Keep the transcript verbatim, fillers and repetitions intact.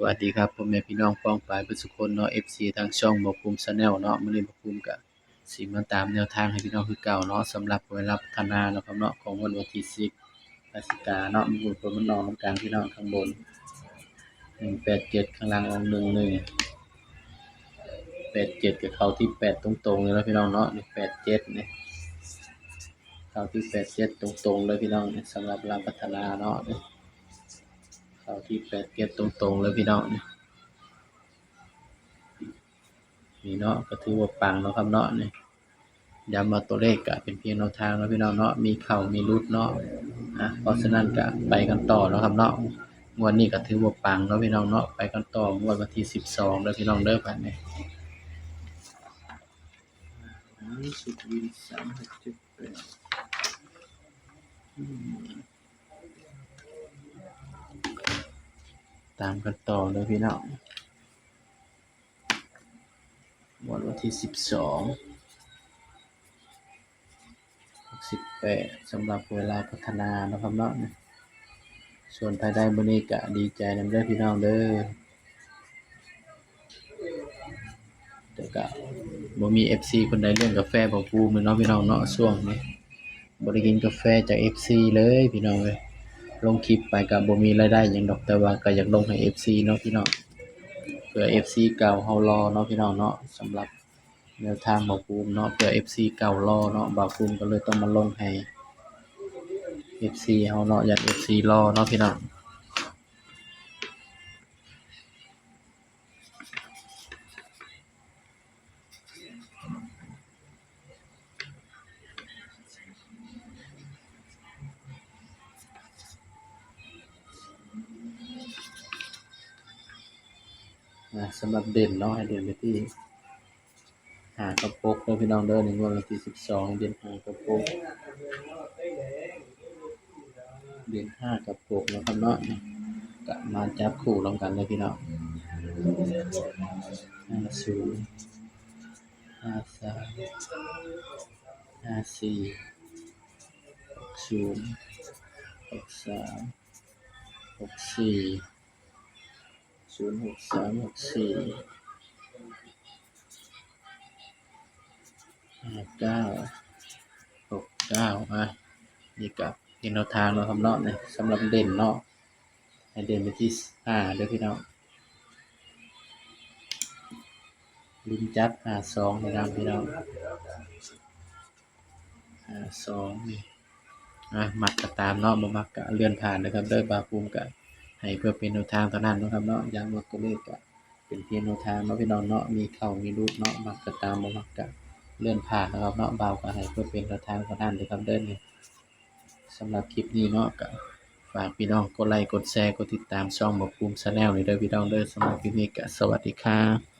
สวัสดีครับ พ่อแม่พี่น้องป้องปายเบิดสุคนเนาะ เอฟซี ทางช่องบ่าวภูมิ Channel เนาะ มื้อนี้บ่าวภูมิก็สิมาตามแนวทางให้พี่น้องคือเก่าเนาะ สำหรับหวยลาวพัฒนาเนาะครับเนาะ ของงวดวันที่สิบ พฤศจิกาเนาะ มีบุญคนมันนองนำกันพี่น้อง ข้างบน หนึ่งแปดเจ็ด ข้างล่างออก หนึ่งหนึ่ง แปดเจ็ด ก็เข้าที่แปดตรงๆเลยนะพี่น้องเนาะ นี่ แปดเจ็ด นี่ เข้าที่แปดเจ็ดตรงๆเลยพี่น้อง นี่ สำหรับลาวพัฒนาเนาะ นี่ เข้าที่แปดเจ็ดตรงๆเลยพี่น้อง นี่ นี่เนาะ ก็ถือว่าปังเนาะครับเนาะ นี่ ย้ำว่าตัวเลขก็เป็นเพียงแนวทางเนาะพี่น้องเนาะ มีเข้ามีหลุดเนาะ อ่ะ เพราะฉะนั้นก็ไปกันต่อเนาะครับเนาะ งวดนี้ก็ถือว่าปังเนาะพี่น้องเนาะ ไปกันต่องวดวันที่สิบสองเด้อพี่น้องเด้อ บัดนี้ อ่า สุดวิน สามหกเจ็ดแปด อืม ตามกันต่อเลยพี่น้อง งวดวันที่สิบสอง สิบแปด สำหรับหวยลาวพัฒนาเนาะครับเนาะ ส่วนไผได้มื้อนี้ก็ดีใจนำเด้อพี่น้องเด้อ แต่ก็บ่มี เอฟซี คนใดเลี้ยงกาแฟบ่าวภูมิเนาะพี่น้องเนาะ ช่วงนี้บ่ได้กินกาแฟจาก เอฟซี เลยพี่น้องเอ้ย ลงคลิปไปก็บ่มีรายได้หยังดอก แต่ว่าก็อยากลงให้ เอฟซี เนาะพี่น้อง เพื่อ เอฟซี เก่าเฮารอเนาะพี่น้องเนาะ สำหรับแนวทางบ่าวภูมิเนาะ เพื่อ เอฟซี เก่ารอเนาะ บ่าวภูมิก็เลยต้องมาลงให้ เอฟซี เฮาเนาะ ย้าน เอฟซี รอเนาะพี่น้อง อ่ะ สำหรับเด่นเนาะ ให้เด่นไปที่ห้ากับหกเด้อพี่น้องเด้อ ในงวดวันที่สิบสอง เด่นห้ากับหก เด่นห้ากับหกนะครับเนาะ ก็มาจับคู่รวมกันเลยพี่น้อง ห้าศูนย์ ห้าสาม ห้าสี่ หกศูนย์ หกสาม หกสี่ ศูนย์หกสาม หกสี่ ห้าเก้า หกเก้า อ่ะ นี่ก็เป็นแนวทางเนาะครับเนาะ นี่สำหรับเด่นเนาะ ให้เด่นไปที่ห้าเด้อพี่น้อง ลุ้นจับห้าสองนะครับพี่น้อง ห้าสอง นี่ อ่ะ มักก็ตามเนาะ บ่มักก็เลื่อนผ่านนะครับเด้อ บ่าวภูมิก็ให้เพื่อเป็นแนวทางเท่านั้นเนาะครับเนาะ ย้ำว่าตัวเลขก็เป็นเพียงแนวทางเนาะพี่น้องเนาะ มีเข้ามีหลุดเนาะ มักก็ตาม บ่มักก็เลื่อนผ่านนะครับเนาะ บ่าวก็ให้เพื่อเป็นแนวทางเท่านั้นเด้อครับเด้อ นี่ สำหรับคลิปนี้เนาะ ก็ฝากพี่น้องกดไลค์ กดแชร์ กดติดตามช่องบ่าวภูมิ Channel นี่เด้อพี่น้องเด้อ สำหรับคลิปนี้ก็สวัสดีครับ